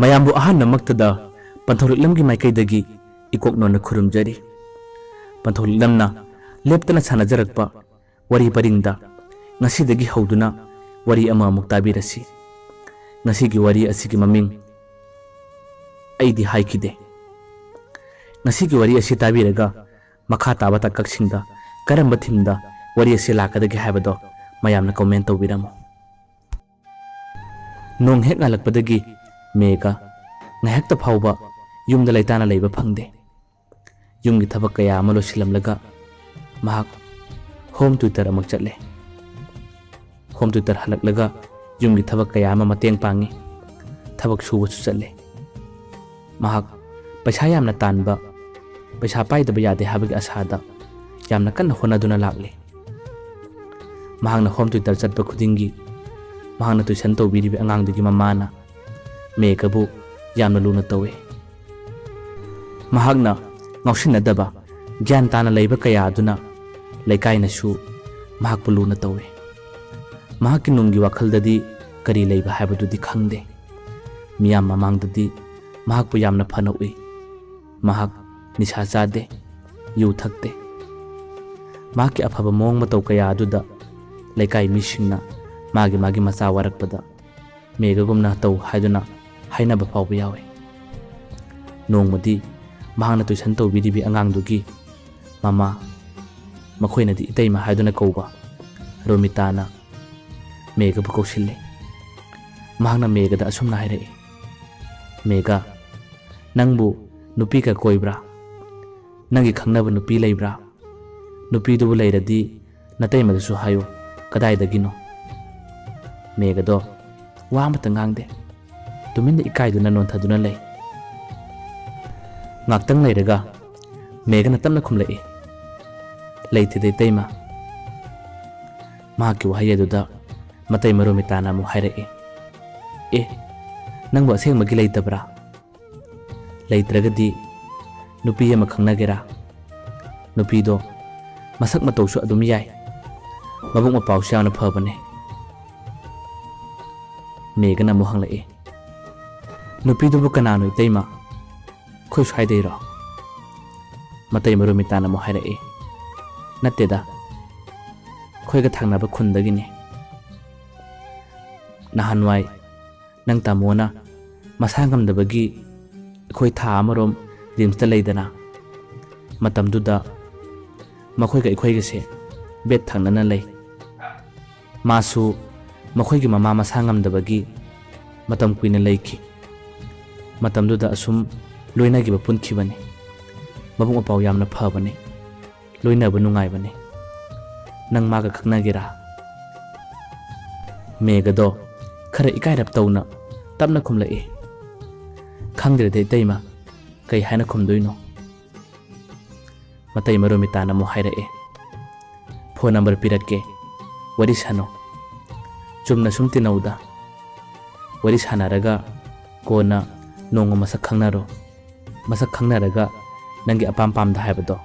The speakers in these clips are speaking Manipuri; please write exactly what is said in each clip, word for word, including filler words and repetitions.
ꯃꯌꯥꯝꯕꯨ ꯑꯍꯥꯟꯕꯃꯛꯇꯗ ꯄꯟꯊꯧꯔꯤꯛꯂꯝꯒꯤ ꯃꯥꯏꯀꯩꯗꯒꯤ ꯏꯀꯣꯛ ꯅꯣꯟꯅ ꯈꯨꯔꯨꯝꯖꯔꯤ꯫ ꯄꯟꯊꯧꯔꯤꯛꯂꯝꯅ ꯂꯦꯞꯇꯅ ꯁꯥꯟꯅꯖꯔꯛꯄ ꯋꯥꯔꯤ ꯄꯔꯤꯡꯗ ꯉꯁꯤꯗꯒꯤ ꯍꯧꯗꯨꯅ ꯋꯥꯔꯤ ꯑꯃꯃꯨꯛ ꯇꯥꯕꯤꯔꯁꯤ꯫ ꯉꯁꯤꯒꯤ ꯋꯥꯔꯤ ꯑꯁꯤꯒꯤ ꯃꯃꯤꯡ ꯑꯩꯗꯤ ꯍꯥꯏꯈꯤꯗꯦ꯫ ꯉꯁꯤꯒꯤ ꯋꯥꯔꯤ ꯑꯁꯤ ꯇꯥꯕꯤꯔꯒ ꯃꯈꯥ ꯇꯥꯕ ꯇꯥꯡꯀꯛꯁꯤꯡꯗ ꯀꯔꯝꯕ ꯊꯤꯝꯗ ꯋꯥꯔꯤ ꯑꯁꯤ ꯂꯥꯛꯀꯗꯒꯦ ꯍꯥꯏꯕꯗꯣ ꯃꯌꯥꯝꯅ ꯀꯣꯃꯦꯟ ꯇꯧꯕꯤꯔꯝꯃꯨ꯫ ꯅꯣꯡ ꯍꯦꯛ ꯉꯥꯜꯂꯛꯄꯗꯒꯤ ꯃꯦꯒ ꯉꯥꯏꯍꯥꯛꯇ ꯐꯥꯎꯕ ꯌꯨꯝꯗ ꯂꯩꯇꯥꯅ ꯂꯩꯕ ꯐꯪꯗꯦ꯫ ꯌꯨꯝꯒꯤ ꯊꯕꯛ ꯀꯌꯥ ꯑꯃ ꯂꯣꯏꯁꯤꯜꯂꯝꯂꯒ ꯃꯍꯥꯛ ꯍꯣꯝ ꯇ꯭ꯌꯨꯇꯔ ꯑꯃꯨꯛ ꯆꯠꯂꯦ꯫ ꯍꯣꯝ ꯇ꯭ꯌꯨꯇꯔ ꯍꯜꯂꯛꯂꯒ ꯌꯨꯝꯒꯤ ꯊꯕꯛ ꯀꯌꯥ ꯑꯃ ꯃꯇꯦꯡ ꯄꯥꯡꯉꯤ꯫ ꯊꯕꯛ ꯁꯨꯕꯁꯨ ꯆꯠꯂꯦ꯫ ꯃꯍꯥꯛ ꯄꯩꯁꯥ ꯌꯥꯝꯅ ꯇꯥꯟꯕ, ꯄꯩꯁꯥ ꯄꯥꯏꯗꯕ ꯌꯥꯗꯦ ꯍꯥꯏꯕꯒꯤ ꯑꯁꯥꯗ ꯌꯥꯝꯅ ꯀꯟꯅ ꯍꯣꯠꯅꯗꯨꯅ ꯂꯥꯛꯂꯤ꯫ ꯃꯍꯥꯛꯅ ꯍꯣꯝ ꯇ꯭ꯌꯨꯇꯔ ꯆꯠꯄ ꯈꯨꯗꯤꯡꯒꯤ ꯃꯍꯥꯛꯅ ꯇ꯭ꯌꯨꯁꯟ ꯇꯧꯕꯤꯔꯤꯕ ꯑꯉꯥꯡꯗꯨꯒꯤ ꯃꯃꯥꯅ ꯃꯦꯒꯕꯨ ꯌꯥꯝꯅ ꯂꯨꯅ ꯇꯧꯏ꯫ ꯃꯍꯥꯛꯅ ꯉꯥꯎꯁꯤꯟꯅꯗꯕ, ꯒ꯭ꯌꯥꯟ ꯇꯥꯅ ꯂꯩꯕ ꯀꯌꯥ ꯑꯗꯨꯅ ꯂꯩꯀꯥꯏꯅꯁꯨ ꯃꯍꯥꯛꯄꯨ ꯂꯨꯅ ꯇꯧꯏ꯫ ꯃꯍꯥꯛꯀꯤ ꯅꯨꯡꯒꯤ ꯋꯥꯈꯜꯗꯗꯤ ꯀꯔꯤ ꯂꯩꯕ ꯍꯥꯏꯕꯗꯨꯗꯤ ꯈꯪꯗꯦ꯫ ꯃꯤꯌꯥꯝ ꯃꯃꯥꯡꯗꯗꯤ ꯃꯍꯥꯛꯄꯨ ꯌꯥꯝꯅ ꯐꯅ ꯎꯏ꯫ ꯃꯍꯥꯛ ꯅꯤꯁꯥ ꯆꯥꯗꯦ, ꯌꯨ ꯊꯛꯇꯦ꯫ ꯃꯍꯥꯛꯀꯤ ꯑꯐꯕ ꯃꯑꯣꯡ ꯃꯇꯧ ꯀꯌꯥ ꯑꯗꯨꯗ ꯂꯩꯀꯥꯏ ꯃꯤꯁꯤꯡꯅ ꯃꯥꯒꯤ ꯃꯥꯒꯤ ꯃꯆꯥ ꯋꯥꯔꯛꯄꯗ ꯃꯦꯒꯒꯨꯝꯅ ꯇꯧ ꯍꯥꯏꯗꯨꯅ ꯍꯥꯏꯅꯕ ꯐꯥꯎꯕ ꯌꯥꯎꯏ꯫ ꯅꯣꯡꯃꯗꯤ ꯃꯍꯥꯛꯅ ꯇ꯭ꯌꯨꯁꯟ ꯇꯧꯕꯤꯔꯤꯕꯤ ꯑꯉꯥꯡꯗꯨꯒꯤ ꯃꯃꯥ, ꯃꯈꯣꯏꯅꯗꯤ ꯏꯇꯩꯃ ꯍꯥꯏꯗꯨꯅ ꯀꯧꯕ ꯔꯣꯃꯤꯇꯥꯅ ꯃꯦꯒꯕꯨ ꯀꯧꯁꯤꯜꯂꯤ꯫ ꯃꯍꯥꯛꯅ ꯃꯦꯒꯗ ꯑꯁꯨꯝꯅ ꯍꯥꯏꯔꯛꯏ, "ꯃꯦꯒ, ꯅꯪꯕꯨ ꯅꯨꯄꯤꯒ ꯀꯣꯏꯕ꯭ꯔꯥ? ꯅꯪꯒꯤ ꯈꯪꯅꯕ ꯅꯨꯄꯤ ꯂꯩꯕ꯭ꯔꯥ? ꯅꯨꯄꯤꯗꯨꯕꯨ ꯂꯩꯔꯗꯤ ꯅꯇꯩꯃꯗꯁꯨ ꯍꯥꯏꯌꯨ, ꯀꯗꯥꯏꯗꯒꯤꯅꯣ?" ꯃꯦꯒꯗꯣ ꯋꯥ ꯑꯃꯇ ꯉꯥꯡꯗꯦ꯫ ꯇꯨꯃꯤꯟꯅ ꯏꯀꯥꯏꯗꯨꯅ ꯅꯣꯟꯊꯗꯨꯅ ꯂꯩ꯫ ꯉꯥꯛꯇꯪ ꯂꯩꯔꯒ ꯃꯦꯒꯅ ꯇꯞꯅ ꯈꯨꯝꯂꯛꯏ, "ꯂꯩꯇꯦꯗ ꯏꯇꯩꯃ꯫" ꯃꯍꯥꯛꯀꯤ ꯋꯥꯍꯩ ꯑꯗꯨꯗ ꯃꯇꯩꯃ ꯔꯣꯃꯤꯇꯥꯅ ꯑꯃꯨꯛ ꯍꯥꯏꯔꯛꯏ, "ꯑꯦ, ꯅꯪꯕꯨ ꯑꯁꯦꯡꯕꯒꯤ ꯂꯩꯇꯕ꯭ꯔꯥ? ꯂꯩꯇ꯭ꯔꯒꯗꯤ ꯅꯨꯄꯤ ꯑꯃ ꯈꯪꯅꯒꯦꯔꯥ? ꯅꯨꯄꯤꯗꯣ ꯃꯁꯛ ꯃꯇꯧꯁꯨ ꯑꯗꯨꯝ ꯌꯥꯏ, ꯃꯕꯨꯛ ꯃꯄꯥꯎꯁꯨ ꯌꯥꯝꯅ ꯐꯕꯅꯦ꯫" ꯃꯦꯒꯅ ꯑꯃꯨꯛ ꯍꯪꯂꯛꯏ, "ꯅꯨꯄꯤꯗꯨꯕꯨ ꯀꯅꯥꯅꯣ, ꯏꯇꯩꯃ? ꯑꯩꯈꯣꯏ ꯁ꯭ꯋꯥꯏꯗꯩꯔꯣ?" ꯃꯇꯩꯃ ꯔꯣꯃꯤꯇꯥꯅ ꯑꯃꯨꯛ ꯍꯥꯏꯔꯛꯏ, "ꯅꯠꯇꯦꯗ, ꯑꯩꯈꯣꯏꯒ ꯊꯪꯅꯕ ꯈꯨꯟꯗꯒꯤꯅꯤ꯫ ꯅꯍꯥꯟꯋꯥꯏ ꯅꯪ ꯇꯥꯃꯣꯅ ꯃꯁꯥ ꯉꯝꯗꯕꯒꯤ ꯑꯩꯈꯣꯏ ꯊꯥ ꯑꯃꯔꯣꯝ ꯔꯤꯝꯁꯇ ꯂꯩꯗꯅ, ꯃꯇꯝꯗꯨꯗ ꯃꯈꯣꯏꯒ ꯑꯩꯈꯣꯏꯒꯁꯦ ꯕꯦꯠ ꯊꯪꯅꯅ ꯂꯩ꯫ ꯃꯥꯁꯨ ꯃꯈꯣꯏꯒꯤ ꯃꯃꯥ ꯃꯁꯥ ꯉꯝꯗꯕꯒꯤ ꯃꯇꯝ ꯀꯨꯏꯅ ꯂꯩꯈꯤ꯫ ꯃꯇꯝꯗꯨꯗ ꯑꯁꯨꯝ ꯂꯣꯏꯅꯈꯤꯕ ꯄꯨꯟꯈꯤꯕꯅꯤ꯫ ꯃꯕꯨꯛ ꯃꯄꯥꯎ ꯌꯥꯝꯅ ꯐꯕꯅꯤ꯫ ꯂꯣꯏꯅꯕ ꯅꯨꯡꯉꯥꯏꯕꯅꯤ꯫ ꯅꯪ ꯃꯥꯒ ꯈꯪꯅꯒꯦꯔꯥ?" ꯃꯦꯘꯗꯣ ꯈꯔ ꯏꯀꯥꯏꯔꯞ ꯇꯧꯅ ꯇꯞꯅ ꯈꯨꯝꯂꯛꯏ, "ꯈꯪꯗ꯭ꯔꯦꯗ ꯏꯇꯩꯃ, ꯀꯩ ꯍꯥꯏꯅ ꯈꯨꯝꯗꯣꯏꯅꯣ?" ꯃꯇꯩꯃ ꯔꯣꯃꯤꯇꯥꯅ ꯑꯃꯨꯛ ꯍꯥꯏꯔꯛꯑꯦ, "ꯐꯣꯟ ꯅꯝꯕꯔ ꯄꯤꯔꯛꯀꯦ, ꯋꯥꯔꯤ ꯁꯥꯟꯅꯧ꯫ ꯆꯨꯝꯅ ꯁꯨꯝ ꯇꯤꯟꯅꯧꯗ꯫ ꯋꯥꯔꯤ ꯁꯥꯟꯅꯔꯒ ꯀꯣꯟꯅ ꯅꯣꯡꯃ ꯃꯁꯛ ꯈꯪꯅꯔꯣ꯫ ꯃꯁꯛ ꯈꯪꯅꯔꯒ ꯅꯪꯒꯤ ꯑꯄꯥꯝ ꯄꯥꯝꯗ ꯍꯥꯏꯕꯗꯣ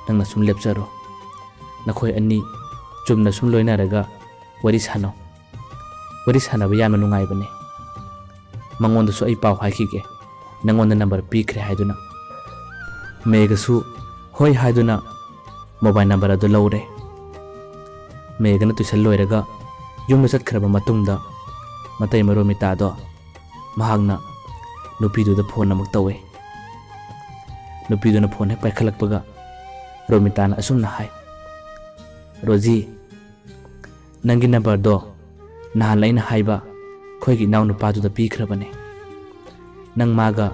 ꯅꯪꯅ ꯁꯨꯝ ꯂꯦꯞꯆꯔꯣ꯫ ꯅꯈꯣꯏ ꯑꯅꯤ ꯆꯨꯝꯅ ꯁꯨꯝ ꯂꯣꯏꯅꯔꯒ ꯋꯥꯔꯤ ꯁꯥꯟꯅꯧ꯫ ꯋꯥꯔꯤ ꯁꯥꯟꯅꯕ ꯌꯥꯝꯅ ꯅꯨꯡꯉꯥꯏꯕꯅꯦ꯫ ꯃꯉꯣꯟꯗꯁꯨ ꯑꯩ ꯄꯥꯎ ꯍꯥꯏꯈꯤꯒꯦ, ꯅꯪꯉꯣꯟꯗ ꯅꯝꯕꯔ ꯄꯤꯈ꯭ꯔꯦ ꯍꯥꯏꯗꯨꯅ꯫" ꯃꯦꯘꯁꯨ ꯍꯣꯏ ꯍꯥꯏꯗꯨꯅ ꯃꯣꯕꯥꯏꯜ ꯅꯝꯕꯔ ꯑꯗꯨ ꯂꯧꯔꯦ꯫ ꯃꯦꯘꯅ ꯇꯨꯏꯁꯟ ꯂꯣꯏꯔꯒ ꯌꯨꯝꯗ ꯆꯠꯈ꯭ꯔꯕ ꯃꯇꯨꯡꯗ, ꯃꯇꯩꯃ ꯔꯣꯃꯤꯇꯥꯗꯣ ꯃꯍꯥꯛꯅ ꯅꯨꯄꯤꯗꯨꯗ ꯐꯣꯟ ꯑꯃꯨꯛ ꯇꯧꯋꯦ꯫ ꯅꯨꯄꯤꯗꯨꯅ ꯐꯣꯟ ꯍꯦꯛ ꯄꯥꯏꯈꯠꯂꯛꯄꯒ ꯔꯣꯃꯤꯇꯥꯅ ꯑꯁꯨꯝꯅ ꯍꯥꯏ, "ꯔꯣꯖꯤ, ꯅꯪꯒꯤ ꯅꯝꯕꯔꯗꯣ ꯅꯍꯥꯟ ꯑꯩꯅ ꯍꯥꯏꯕ ꯑꯩꯈꯣꯏꯒꯤ ꯏꯅꯥꯎꯅꯨꯄꯥꯗꯨꯗ ꯄꯤꯈ꯭ꯔꯕꯅꯦ꯫ ꯅꯪ ꯃꯥꯒ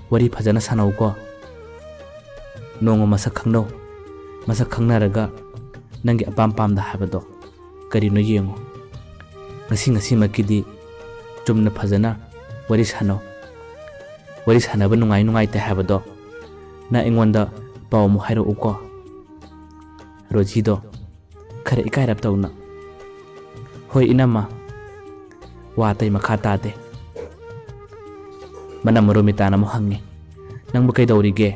ꯋꯥꯔꯤ ꯐꯖꯅ ꯁꯥꯟꯅꯧꯀꯣ꯫ ꯅꯣꯡꯃ ꯃꯁꯛ ꯈꯪꯅꯧ꯫ ꯃꯁꯛ ꯈꯪꯅꯔꯒ ꯅꯪꯒꯤ ꯑꯄꯥꯝ ꯄꯥꯝꯗ ꯍꯥꯏꯕꯗꯣ ꯀꯔꯤꯅꯣ ꯌꯦꯡꯉꯨ꯫ ꯉꯁꯤ ꯉꯁꯤꯃꯛꯀꯤꯗꯤ ꯆꯨꯝꯅ ꯐꯖꯅ ꯋꯥꯔꯤ ꯁꯥꯟꯅꯧ꯫ ꯋꯥꯔꯤ ꯁꯥꯟꯅꯕ ꯅꯨꯡꯉꯥꯏ ꯅꯨꯡꯉꯥꯏꯇꯦ ꯍꯥꯏꯕꯗꯣ ꯅꯪ ꯑꯩꯉꯣꯟꯗ ꯄꯥꯎ ꯑꯃꯨꯛ ꯍꯥꯏꯔꯛꯎꯀꯣ꯫" ꯔꯣꯖꯤꯗꯣ ꯈꯔ ꯏꯀꯥꯏꯔꯞ ꯇꯧꯅ, "ꯍꯣꯏ ꯏꯅꯝꯃ꯫" ꯋꯥ ꯑꯇꯩ ꯃꯈꯥ ꯇꯥꯗꯦ꯫ ꯃꯅꯝꯃ ꯔꯣꯃꯤꯇꯥꯅ ꯑꯃꯨꯛ ꯍꯪꯉꯤ, "ꯅꯪꯕꯨ ꯀꯩꯗꯧꯔꯤꯒꯦ?"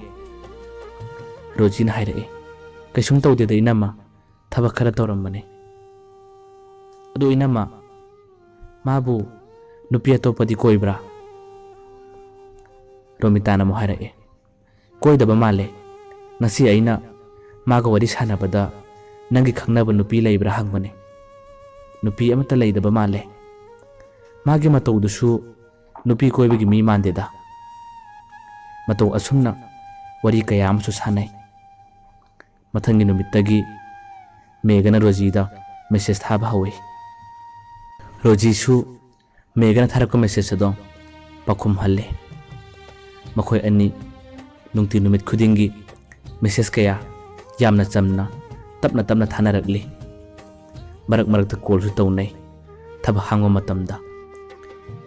ꯔꯣꯖꯤꯅ ꯍꯥꯏꯔꯛꯏ, "ꯀꯩꯁꯨꯝ ꯇꯧꯗꯦꯗ ꯏꯅꯝꯃ, ꯊꯕꯛ ꯈꯔ ꯇꯧꯔꯝꯕꯅꯤ꯫ ꯑꯗꯨ ꯏꯅꯝꯃ, ꯃꯥꯕꯨ ꯅꯨꯄꯤ ꯑꯇꯣꯞꯄꯗꯤ ꯀꯣꯏꯕ꯭ꯔꯥ?" ꯔꯣꯃꯤꯇꯥꯅ ꯑꯃꯨꯛ ꯍꯥꯏꯔꯛꯑꯦ, "ꯀꯣꯏꯗꯕ ꯃꯥꯜꯂꯦ꯫ ꯉꯁꯤ ꯑꯩꯅ ꯃꯥꯒ ꯋꯥꯔꯤ ꯁꯥꯟꯅꯕꯗ ꯅꯪꯒꯤ ꯈꯪꯅꯕ ꯅꯨꯄꯤ ꯂꯩꯕ꯭ꯔꯥ ꯍꯪꯕꯅꯦ꯫ ꯅꯨꯄꯤ ꯑꯃꯠꯇ ꯂꯩꯗꯕ ꯃꯥꯜꯂꯦ꯫ ꯃꯥꯒꯤ ꯃꯇꯧꯗꯨꯁꯨ ꯅꯨꯄꯤ ꯀꯣꯏꯕꯒꯤ ꯃꯤ ꯃꯥꯟꯗꯦꯗ꯫" ꯃꯇꯧ ꯑꯁꯨꯝꯅ ꯋꯥꯔꯤ ꯀꯌꯥ ꯑꯃꯁꯨ ꯁꯥꯟꯅꯩ꯫ ꯃꯊꯪꯒꯤ ꯅꯨꯃꯤꯠꯇꯒꯤ ꯃꯦꯒꯅ ꯔꯣꯖꯤꯗ ꯃꯦꯁꯦꯖ ꯊꯥꯕ ꯍꯧꯏ꯫ ꯔꯣꯖꯤꯁꯨ ꯃꯦꯒꯅ ꯊꯥꯔꯛꯄ ꯃꯦꯁꯦꯖ ꯑꯗꯣ ꯄꯥꯎꯈꯨꯝ ꯍꯜꯂꯦ꯫ ꯃꯈꯣꯏ ꯑꯅꯤ ꯅꯨꯡꯇꯤ ꯅꯨꯃꯤꯠ ꯈꯨꯗꯤꯡꯒꯤ ꯃꯦꯁꯦꯖ ꯀꯌꯥ ꯌꯥꯝꯅ ꯆꯝꯅ, ꯇꯞꯅ ꯇꯞꯅ ꯊꯥꯅꯔꯛꯂꯤ꯫ ꯃꯔꯛ ꯃꯔꯛꯇ ꯀꯣꯜꯁꯨ ꯇꯧꯅꯩ꯫ ꯊꯕꯛ ꯍꯥꯡꯕ ꯃꯇꯝꯗ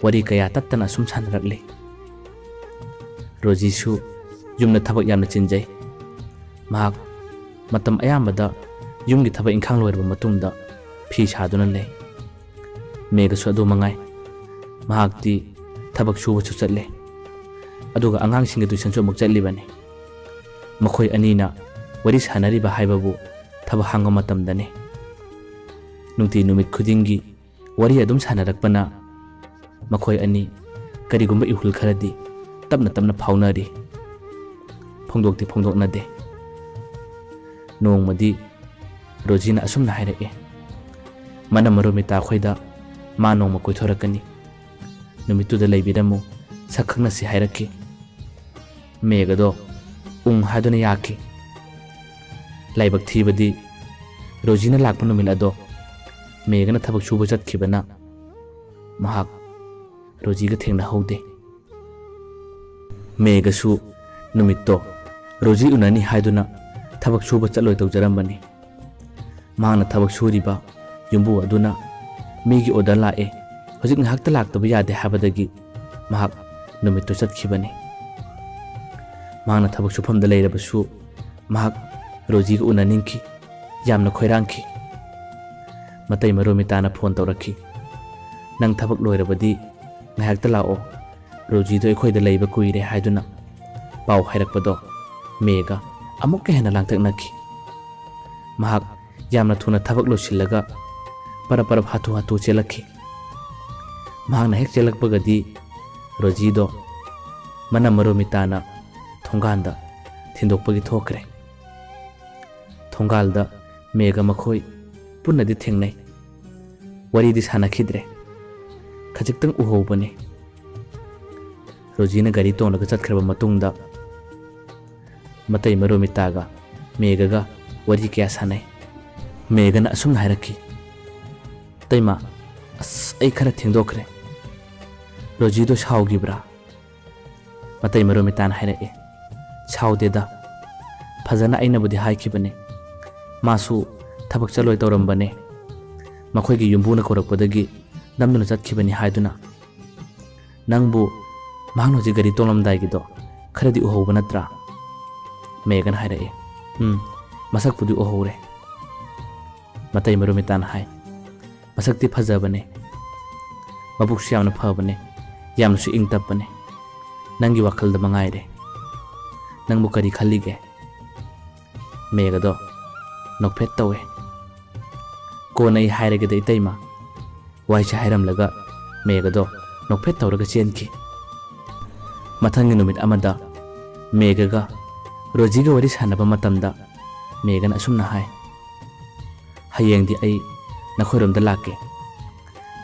ꯋꯥꯔꯤ ꯀꯌꯥ ꯇꯠꯇꯅ ꯑꯁꯨꯝ ꯁꯥꯟꯅꯔꯛꯂꯤ꯫ ꯔꯣꯖꯤꯁꯨ ꯌꯨꯝꯗ ꯊꯕꯛ ꯌꯥꯝꯅ ꯆꯤꯟꯖꯩ꯫ ꯃꯍꯥꯛ ꯃꯇꯝ ꯑꯌꯥꯝꯕꯗ ꯌꯨꯝꯒꯤ ꯊꯕꯛ ꯏꯪꯈꯥꯡ ꯂꯣꯏꯔꯕ ꯃꯇꯨꯡꯗ ꯐꯤ ꯁꯥꯗꯨꯅ ꯂꯩ꯫ ꯃꯦꯒꯁꯨ ꯑꯗꯨ ꯃꯉꯥꯏ꯫ ꯃꯍꯥꯛꯇꯤ ꯊꯕꯛ ꯁꯨꯕꯁꯨ ꯆꯠꯂꯦ, ꯑꯗꯨꯒ ꯑꯉꯥꯡꯁꯤꯡꯒꯤ ꯇꯨꯏꯁꯟꯁꯨ ꯑꯃꯨꯛ ꯆꯠꯂꯤꯕꯅꯤ꯫ ꯃꯈꯣꯏ ꯑꯅꯤꯅ ꯋꯥꯔꯤ ꯁꯥꯟꯅꯔꯤꯕ ꯍꯥꯏꯕꯕꯨ ꯊꯕꯛ ꯍꯥꯡꯕ ꯃꯇꯝꯗꯅꯤ꯫ ꯅꯨꯡꯇꯤ ꯅꯨꯃꯤꯠ ꯈꯨꯗꯤꯡꯒꯤ ꯋꯥꯔꯤ ꯑꯗꯨꯝ ꯁꯥꯟꯅꯔꯛꯄꯅ ꯃꯈꯣꯏ ꯑꯅꯤ ꯀꯔꯤꯒꯨꯝꯕ ꯏꯍꯨꯜ ꯈꯔꯗꯤ ꯇꯞꯅ ꯇꯞꯅ ꯐꯥꯎꯅꯔꯤ꯫ ꯐꯣꯡꯗꯣꯛꯇꯤ ꯐꯣꯡꯗꯣꯛꯅꯗꯦ꯫ ꯅꯣꯡꯃꯗꯤ ꯔꯣꯖꯤꯅ ꯑꯁꯨꯝꯅ ꯍꯥꯏꯔꯛꯏ, "ꯃꯅꯝꯃ ꯔꯣꯃꯤꯇꯥ ꯈꯣꯏꯗ ꯃꯥ ꯅꯣꯡꯃ ꯀꯣꯏꯊꯣꯔꯛꯀꯅꯤ꯫ ꯅꯨꯃꯤꯠꯇꯨꯗ ꯂꯩꯕꯤꯔꯝꯃꯨ, ꯁꯛ ꯈꯪꯅꯁꯤ" ꯍꯥꯏꯔꯛꯈꯤ꯫ ꯃꯦꯒꯗꯣ ꯎꯪ ꯍꯥꯏꯗꯨꯅ ꯌꯥꯈꯤ꯫ ꯂꯥꯏꯕꯛ ꯊꯤꯕꯗꯤ ꯔꯣꯖꯤꯅ ꯂꯥꯛꯄ ꯅꯨꯃꯤꯠ ꯑꯗꯣ ꯃꯦꯒꯅ ꯊꯕꯛ ꯁꯨꯕ ꯆꯠꯈꯤꯕꯅ ꯃꯍꯥꯛ ꯔꯣꯖꯤꯒ ꯊꯦꯡꯅꯍꯧꯗꯦ꯫ ꯃꯦꯒꯁꯨ ꯅꯨꯃꯤꯠꯇꯣ ꯔꯣꯖꯤ ꯎꯅꯅꯤ ꯍꯥꯏꯗꯨꯅ ꯊꯕꯛ ꯁꯨꯕ ꯆꯠꯂꯣꯏ ꯇꯧꯖꯔꯝꯕꯅꯤ꯫ ꯃꯍꯥꯛꯅ ꯊꯕꯛ ꯁꯨꯔꯤꯕ ꯌꯨꯝꯕꯨ ꯑꯗꯨꯅ ꯃꯤꯒꯤ ꯑꯣꯔꯗꯔ ꯂꯥꯛꯑꯦ, ꯍꯧꯖꯤꯛ ꯉꯥꯏꯍꯥꯛꯇ ꯂꯥꯛꯇꯕ ꯌꯥꯗꯦ ꯍꯥꯏꯕꯗꯒꯤ ꯃꯍꯥꯛ ꯅꯨꯃꯤꯠꯇꯨ ꯆꯠꯈꯤꯕꯅꯤ꯫ ꯃꯍꯥꯛꯅ ꯊꯕꯛ ꯁꯨꯐꯝꯗ ꯂꯩꯔꯕꯁꯨ ꯃꯍꯥꯛ ꯔꯣꯖꯤꯒ ꯎꯅꯅꯤꯡꯈꯤ, ꯌꯥꯝꯅ ꯈꯣꯏꯔꯥꯡꯈꯤ꯫ ꯃꯇꯩ ꯃꯔꯣꯃꯤꯇꯥꯅ ꯐꯣꯟ ꯇꯧꯔꯛꯈꯤ꯫ "ꯅꯪ ꯊꯕꯛ ꯂꯣꯏꯔꯕꯗꯤ ꯉꯥꯏꯍꯥꯛꯇ ꯂꯥꯛꯑꯣ, ꯔꯣꯖꯤꯗꯣ ꯑꯩꯈꯣꯏꯗ ꯂꯩꯕ ꯀꯨꯏꯔꯦ" ꯍꯥꯏꯗꯨꯅ ꯄꯥꯎ ꯍꯥꯏꯔꯛꯄꯗꯣ ꯃꯦꯒ ꯑꯃꯨꯛꯀ ꯍꯦꯟꯅ ꯂꯥꯡꯇꯛꯅꯈꯤ꯫ ꯃꯍꯥꯛ ꯌꯥꯝꯅ ꯊꯨꯅ ꯊꯕꯛ ꯂꯣꯏꯁꯤꯜꯂꯒ ꯄꯔꯞ ꯄꯔꯞ ꯍꯥꯊꯨ ꯍꯥꯊꯨ ꯆꯦꯜꯂꯛꯈꯤ꯫ ꯃꯍꯥꯛꯅ ꯍꯦꯛ ꯆꯦꯜꯂꯛꯄꯒꯗꯤ ꯔꯣꯖꯤꯗꯣ ꯃꯅꯝꯃ ꯔꯣꯃꯤꯇꯥꯅ ꯊꯣꯡꯒꯥꯟꯗ ꯊꯤꯟꯗꯣꯛꯄꯒꯤ ꯊꯣꯛꯈ꯭ꯔꯦ꯫ ꯊꯣꯡꯒꯥꯜꯗ ꯃꯦꯒ ꯃꯈꯣꯏ ꯄꯨꯟꯅꯗꯤ ꯊꯦꯡꯅꯩ꯫ ꯋꯥꯔꯤꯗꯤ ꯁꯥꯟꯅꯈꯤꯗ꯭ꯔꯦ꯫ ꯈꯖꯤꯛꯇꯪ ꯎꯍꯧꯕꯅꯤ꯫ ꯔꯣꯖꯤꯅ ꯒꯥꯔꯤ ꯇꯣꯡꯂꯒ ꯆꯠꯈ꯭ꯔꯕ ꯃꯇꯨꯡꯗ ꯃꯇꯩꯃ ꯔꯣꯃꯤꯇꯥꯒ ꯃꯦꯒꯒ ꯋꯥꯔꯤ ꯀꯌꯥ ꯁꯥꯟꯅꯩ꯫ ꯃꯦꯒꯅ ꯑꯁꯨꯝꯅ ꯍꯥꯏꯔꯛꯈꯤ, "ꯇꯩꯃ, ꯑꯁ, ꯑꯩ ꯈꯔ ꯊꯦꯡꯗꯣꯛꯈ꯭ꯔꯦ꯫ ꯔꯣꯖꯤꯗꯣ ꯁꯥꯎꯈꯤꯕ꯭ꯔꯥ?" ꯃꯇꯩꯃ ꯔꯣꯃꯤꯇꯥꯅ ꯍꯥꯏꯔꯛꯏ, "ꯁꯥꯎꯗꯦꯗ, ꯐꯖꯅ ꯑꯩꯅꯕꯨꯗꯤ ꯍꯥꯏꯈꯤꯕꯅꯦ꯫ ꯃꯥꯁꯨ ꯊꯕꯛ ꯆꯠꯂꯣꯏ ꯇꯧꯔꯝꯕꯅꯦ꯫ ꯃꯈꯣꯏꯒꯤ ꯌꯨꯝꯕꯨꯅ ꯀꯧꯔꯛꯄꯗꯒꯤ ꯅꯝꯗꯨꯅ ꯆꯠꯈꯤꯕꯅꯤ ꯍꯥꯏꯗꯨꯅ꯫ ꯅꯪꯕꯨ ꯃꯍꯥꯛꯅ ꯍꯧꯖꯤꯛ ꯒꯥꯔꯤ ꯇꯣꯡꯂꯝꯗꯥꯏꯒꯤꯗꯣ ꯈꯔꯗꯤ ꯎꯍꯧꯕ ꯅꯠꯇ꯭ꯔꯥ?" ꯃꯦꯒꯅ ꯍꯥꯏꯔꯛꯏ꯫ "ꯎꯝ, ꯃꯁꯛꯄꯨꯗꯤ ꯎꯍꯧꯔꯦ꯫" ꯃꯇꯩꯃ ꯔꯣꯃꯤꯇꯥꯅ ꯍꯥꯏ, "ꯃꯁꯛꯇꯤ ꯐꯖꯕꯅꯦ, ꯃꯕꯨꯛꯁꯨ ꯌꯥꯝꯅ ꯐꯕꯅꯦ, ꯌꯥꯝꯅꯁꯨ ꯏꯪ ꯇꯞꯄꯅꯦ꯫ ꯅꯪꯒꯤ ꯋꯥꯈꯜꯗ ꯃꯉꯥꯏꯔꯦ꯫ ꯅꯪꯕꯨ ꯀꯔꯤ ꯈꯜꯂꯤꯒꯦ?" ꯃꯦꯒꯗꯣ ꯅꯣꯛꯐꯦꯠ ꯇꯧꯋꯦ꯫ "ꯀꯣꯟꯅ ꯑꯩ ꯍꯥꯏꯔꯒꯦꯗ, ꯏꯇꯩꯃ꯫" ꯋꯥꯍꯩꯁꯦ ꯍꯥꯏꯔꯝꯂꯒ ꯃꯦꯒꯗꯣ ꯅꯣꯛꯐꯦꯠ ꯇꯧꯔꯒ ꯆꯦꯟꯈꯤ꯫ ꯃꯊꯪꯒꯤ ꯅꯨꯃꯤꯠ ꯑꯃꯗ ꯃꯦꯒꯒ ꯔꯣꯖꯤꯒ ꯋꯥꯔꯤ ꯁꯥꯟꯅꯕ ꯃꯇꯝꯗ ꯃꯦꯒꯅ ꯑꯁꯨꯝꯅ ꯍꯥꯏ, "ꯍꯌꯦꯡꯗꯤ ꯑꯩ ꯅꯈꯣꯏꯔꯣꯝꯗ ꯂꯥꯛꯀꯦ꯫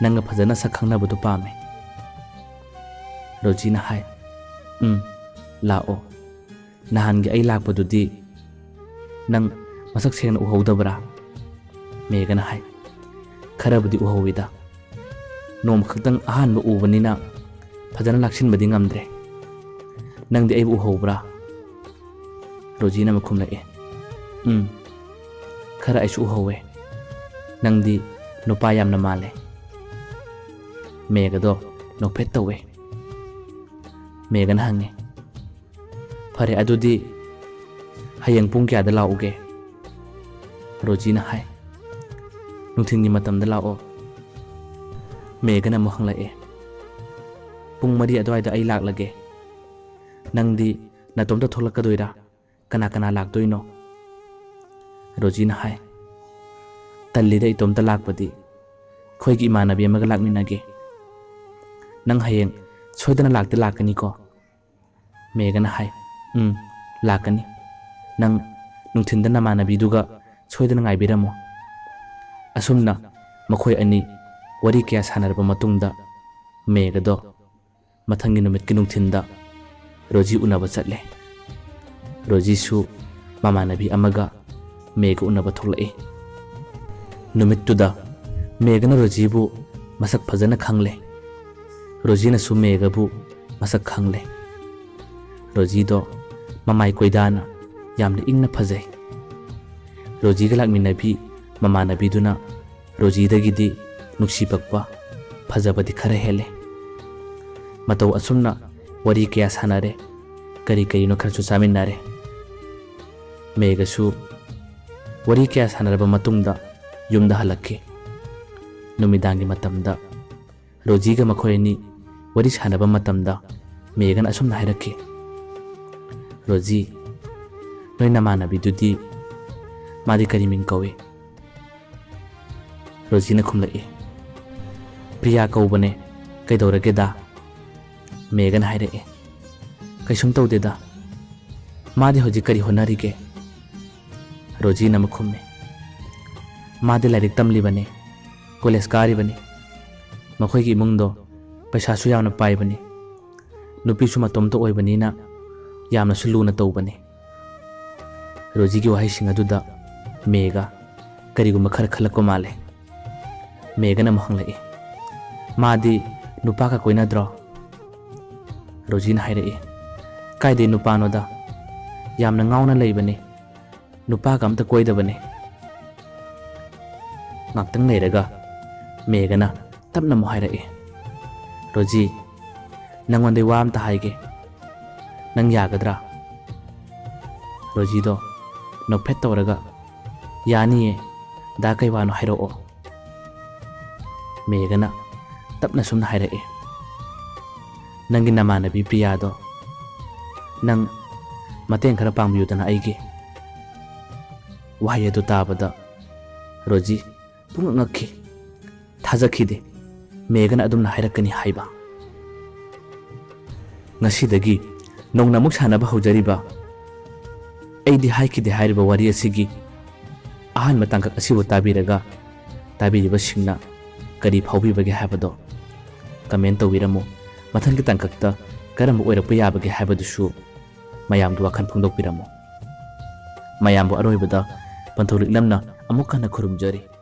ꯅꯪꯒ ꯐꯖꯅ ꯁꯛ ꯈꯪꯅꯕꯗꯨ ꯄꯥꯝꯃꯦ꯫" ꯔꯣꯖꯤꯅ ꯍꯥꯏ, "ꯎꯝ, ꯂꯥꯛꯑꯣ꯫ ꯅꯍꯥꯟꯒꯤ ꯑꯩ ꯂꯥꯛꯄꯗꯨꯗꯤ ꯅꯪ ꯃꯁꯛ ꯁꯦꯡꯅ ꯎꯍꯧꯗꯕ꯭ꯔꯥ?" ꯃꯦꯒꯅ ꯍꯥꯏ, "ꯈꯔꯕꯨꯗꯤ ꯎꯍꯧꯏꯗ꯫ ꯅꯣꯡꯃ ꯈꯛꯇꯪ ꯑꯍꯥꯟꯕ ꯎꯕꯅꯤꯅ ꯐꯖꯅ ꯂꯥꯛꯁꯤꯟꯕꯗꯤ ꯉꯝꯗ꯭ꯔꯦ꯫ ꯅꯪꯗꯤ ꯑꯩꯕꯨ ꯎꯍꯧꯕ꯭ꯔꯥ?" ꯔꯣꯖꯤꯅ ꯑꯃꯨꯛ ꯈꯨꯝꯂꯛꯑꯦ, "ꯎꯝ, ꯈꯔ ꯑꯩꯁꯨ ꯎꯍꯧꯋꯦ꯫ ꯅꯪꯗꯤ ꯅꯨꯄꯥ ꯌꯥꯝꯅ ꯃꯥꯜꯂꯦ꯫" ꯃꯦꯒꯗꯣ ꯅꯣꯛꯐꯦꯠ ꯇꯧꯋꯦ꯫ ꯃꯦꯒꯅ ꯍꯪꯉꯦ, "ꯐꯔꯦ, ꯑꯗꯨꯗꯤ ꯍꯌꯦꯡ ꯄꯨꯡ ꯀꯌꯥꯗ ꯂꯥꯛꯎꯒꯦ?" ꯔꯣꯖꯤꯅ ꯍꯥꯏ, "ꯅꯨꯡꯊꯤꯜꯒꯤ ꯃꯇꯝꯗ ꯂꯥꯛꯑꯣ꯫" ꯃꯦꯒꯅ ꯑꯃꯨꯛ ꯍꯪꯂꯛꯑꯦ, "ꯄꯨꯡ ꯃꯔꯤ ꯑꯗꯨꯋꯥꯏꯗ ꯑꯩ ꯂꯥꯛꯂꯒꯦ꯫ ꯅꯪꯗꯤ ꯅꯇꯣꯝꯇ ꯊꯣꯛꯂꯛꯀꯗꯣꯏꯔꯥ? ꯀꯅꯥ ꯀꯅꯥ ꯂꯥꯛꯇꯣꯏꯅꯣ?" ꯔꯣꯖꯤꯅ ꯍꯥꯏ, "ꯇꯜꯂꯤꯗ ꯏꯇꯣꯝꯇ ꯂꯥꯛꯄꯗꯤ꯫ ꯑꯩꯈꯣꯏꯒꯤ ꯏꯃꯥꯟꯅꯕꯤ ꯑꯃꯒ ꯂꯥꯛꯃꯤꯟꯅꯒꯦ꯫ ꯅꯪ ꯍꯌꯦꯡ ꯁꯣꯏꯗꯅ ꯂꯥꯛꯇꯤ ꯂꯥꯛꯀꯅꯤꯀꯣ?" ꯃꯦꯒꯅ ꯍꯥꯏ, "ꯎꯝ, ꯂꯥꯛꯀꯅꯤ꯫ ꯅꯪ ꯅꯨꯡꯊꯤꯟꯗ ꯅꯃꯥꯟꯅꯕꯤꯗꯨꯒ ꯁꯣꯏꯗꯅ ꯉꯥꯏꯕꯤꯔꯝꯃꯣ"꯫ ꯑꯁꯨꯝꯅ ꯃꯈꯣꯏ ꯑꯅꯤ ꯋꯥꯔꯤ ꯀꯌꯥ ꯁꯥꯟꯅꯔꯕ ꯃꯇꯨꯡꯗ ꯃꯦꯒꯗꯣ ꯃꯊꯪꯒꯤ ꯅꯨꯃꯤꯠꯀꯤ ꯅꯨꯡꯊꯤꯟꯗ ꯔꯣꯖꯤ ꯎꯅꯕ ꯆꯠꯂꯦ꯫ ꯔꯣꯖꯤꯁꯨ ꯃꯃꯥꯟꯅꯕꯤ ꯑꯃꯒ ꯃꯦꯒ ꯎꯅꯕ ꯊꯣꯛꯂꯛꯏ꯫ ꯅꯨꯃꯤꯠꯇꯨꯗ ꯃꯦꯒꯅ ꯔꯣꯖꯤꯕꯨ ꯃꯁꯛ ꯐꯖꯅ ꯈꯪꯂꯦ꯫ ꯔꯣꯖꯤꯅꯁꯨ ꯃꯦꯒꯕꯨ ꯃꯁꯛ ꯈꯪꯂꯦ꯫ ꯔꯣꯖꯤꯗꯣ ꯃꯃꯥꯏ ꯀꯣꯏꯗꯥꯅ ꯌꯥꯝꯅ ꯏꯪꯅ ꯐꯖꯩ꯫ ꯔꯣꯖꯤꯒ ꯂꯥꯛꯃꯤꯟꯅꯕꯤ ꯃꯃꯥꯟꯅꯕꯤꯗꯨꯅ ꯔꯣꯖꯤꯗꯒꯤꯗꯤ ꯅꯨꯡꯁꯤ ꯄꯛꯄ, ꯐꯖꯕꯗꯤ ꯈꯔ ꯍꯦꯜꯂꯦ꯫ ꯃꯇꯧ ꯑꯁꯨꯝꯅ ꯋꯥꯔꯤ ꯀꯌꯥ ꯁꯥꯟꯅꯔꯦ, ꯀꯔꯤ ꯀꯔꯤꯅꯣ ꯈꯔꯁꯨ ꯆꯥꯃꯤꯟꯅꯔꯦ꯫ ꯃꯦꯒꯁꯨ ꯋꯥꯔꯤ ꯀꯌꯥ ꯁꯥꯟꯅꯔꯕ ꯃꯇꯨꯡꯗ ꯌꯨꯝꯗ ꯍꯜꯂꯛꯈꯤ꯫ ꯅꯨꯃꯤꯗꯥꯡꯒꯤ ꯃꯇꯝꯗ ꯔꯣꯖꯤꯒ ꯃꯈꯣꯏ ꯑꯅꯤ ꯋꯥꯔꯤ ꯁꯥꯟꯅꯕ ꯃꯇꯝꯗ ꯃꯦꯒꯅ ꯑꯁꯨꯝꯅ ꯍꯥꯏꯔꯛꯈꯤ, "ꯔꯣꯖꯤ, ꯅꯣꯏ ꯅꯃꯥꯟꯅꯕꯤꯗꯨꯗꯤ ꯃꯥꯗꯤ ꯀꯔꯤ ꯃꯤꯡ ꯀꯧꯏ?" ꯔꯣꯖꯤꯅ ꯈꯨꯝꯂꯛꯏ, "ꯄ꯭ꯔꯤꯌꯥ ꯀꯧꯕꯅꯦ, ꯀꯩꯗꯧꯔꯒꯦꯗ?" ꯃꯦꯒꯅ ꯍꯥꯏꯔꯛꯏ, "ꯀꯩꯁꯨꯝ ꯇꯧꯗꯦꯗ꯫ ꯃꯥꯗꯤ ꯍꯧꯖꯤꯛ ꯀꯔꯤ ꯍꯣꯠꯅꯔꯤꯒꯦ?" ꯔꯣꯖꯤꯅ ꯑꯃꯨꯛ ꯈꯨꯝꯃꯤ, "ꯃꯥꯗꯤ ꯂꯥꯏꯔꯤꯛ ꯇꯝꯂꯤꯕꯅꯤ, ꯀꯣꯂꯦꯖ ꯀꯥꯔꯤꯕꯅꯤ꯫ ꯃꯈꯣꯏꯒꯤ ꯏꯃꯨꯡꯗꯣ ꯄꯩꯁꯥꯁꯨ ꯌꯥꯝꯅ ꯄꯥꯏꯕꯅꯤ꯫ ꯅꯨꯄꯤꯁꯨ ꯃꯇꯣꯝꯇ ꯑꯣꯏꯕꯅꯤꯅ ꯌꯥꯝꯅꯁꯨ ꯂꯨꯅ ꯇꯧꯕꯅꯤ"꯫ ꯔꯣꯖꯤꯒꯤ ꯋꯥꯍꯩꯁꯤꯡ ꯑꯗꯨꯗ ꯃꯦꯒ ꯀꯔꯤꯒꯨꯝꯕ ꯈꯔ ꯈꯜꯂꯛꯄ ꯃꯥꯜꯂꯦ꯫ ꯃꯦꯒꯅ ꯑꯃꯨꯛ ꯍꯪꯂꯛꯏ, "ꯃꯥꯗꯤ ꯅꯨꯄꯥꯒ ꯀꯣꯏꯅꯗ꯭ꯔꯣ?" ꯔꯣꯖꯤꯅ ꯍꯥꯏꯔꯛꯏ, "ꯀꯥꯏꯗꯩ ꯅꯨꯄꯥꯅꯣꯗ, ꯌꯥꯝꯅ ꯉꯥꯎꯅ ꯂꯩꯕꯅꯤ, ꯅꯨꯄꯥꯒ ꯑꯝꯇ ꯀꯣꯏꯗꯕꯅꯤ"꯫ ꯉꯥꯛꯇꯪ ꯂꯩꯔꯒ ꯃꯦꯒꯅ ꯇꯞꯅ ꯑꯃꯨꯛ ꯍꯥꯏꯔꯛꯏ, "ꯔꯣꯖꯤ, ꯅꯪꯉꯣꯟꯗꯩ ꯋꯥ ꯑꯝꯇ ꯍꯥꯏꯒꯦ, ꯅꯪ ꯌꯥꯒꯗ꯭ꯔꯥ?" ꯔꯣꯖꯤꯗꯣ ꯅꯣꯛꯐꯦꯠ ꯇꯧꯔꯒ, "ꯌꯥꯅꯤꯌꯦ, ꯗꯥ, ꯀꯩ ꯋꯥꯅꯣ ꯍꯥꯏꯔꯛꯑꯣ"꯫ ꯃꯦꯒꯅ ꯇꯞꯅ ꯁꯨꯝꯅ ꯍꯥꯏꯔꯛꯏ, "ꯅꯪꯒꯤ ꯅꯃꯥꯟꯅꯕꯤ ꯄ꯭ꯔꯤꯌꯥꯗꯣ ꯅꯪ ꯃꯇꯦꯡ ꯈꯔ ꯄꯥꯡꯕꯤꯌꯨꯗꯅ ꯑꯩꯒꯤ"꯫ ꯋꯥꯍꯩ ꯑꯗꯨ ꯇꯥꯕꯗ ꯔꯣꯖꯤ ꯄꯨꯡꯉꯛ ꯉꯛꯈꯤ꯫ ꯊꯥꯖꯈꯤꯗꯦ ꯃꯦꯒꯅ ꯑꯗꯨꯝꯅ ꯍꯥꯏꯔꯛꯀꯅꯤ ꯍꯥꯏꯕ꯫ ꯉꯁꯤꯗꯒꯤ ꯅꯧꯅ ꯑꯃꯨꯛ ꯁꯥꯟꯅꯕ ꯍꯧꯖꯔꯤꯕ ꯑꯩꯗꯤ ꯍꯥꯏꯈꯤꯗꯦ ꯍꯥꯏꯔꯤꯕ ꯋꯥꯔꯤ ꯑꯁꯤꯒꯤ ꯑꯍꯥꯟꯕ ꯇꯥꯡꯀꯛ ꯑꯁꯤꯕꯨ ꯇꯥꯕꯤꯔꯒ, ꯇꯥꯕꯤꯔꯤꯕꯁꯤꯡꯅ ꯀꯔꯤ ꯐꯥꯎꯕꯤꯕꯒꯦ ꯍꯥꯏꯕꯗꯣ comment ꯇꯧꯕꯤꯔꯝꯃꯨ꯫ ꯃꯊꯪꯒꯤ ꯇꯥꯡꯀꯛꯇ ꯀꯔꯝꯕ ꯑꯣꯏꯔꯛꯄ ꯌꯥꯕꯒꯦ ꯍꯥꯏꯕꯗꯨꯁꯨ ꯃꯌꯥꯝꯒꯤ ꯋꯥꯈꯜ ꯐꯣꯡꯗꯣꯛꯄꯤꯔꯝꯃꯨ꯫ ꯃꯌꯥꯝꯕꯨ ꯑꯔꯣꯏꯕꯗ ꯄꯟꯊꯧ ꯂꯤꯛꯂꯝꯅ ꯑꯃꯨꯛ ꯍꯟꯅ ꯈꯨꯔꯨꯝꯖꯔꯤ꯫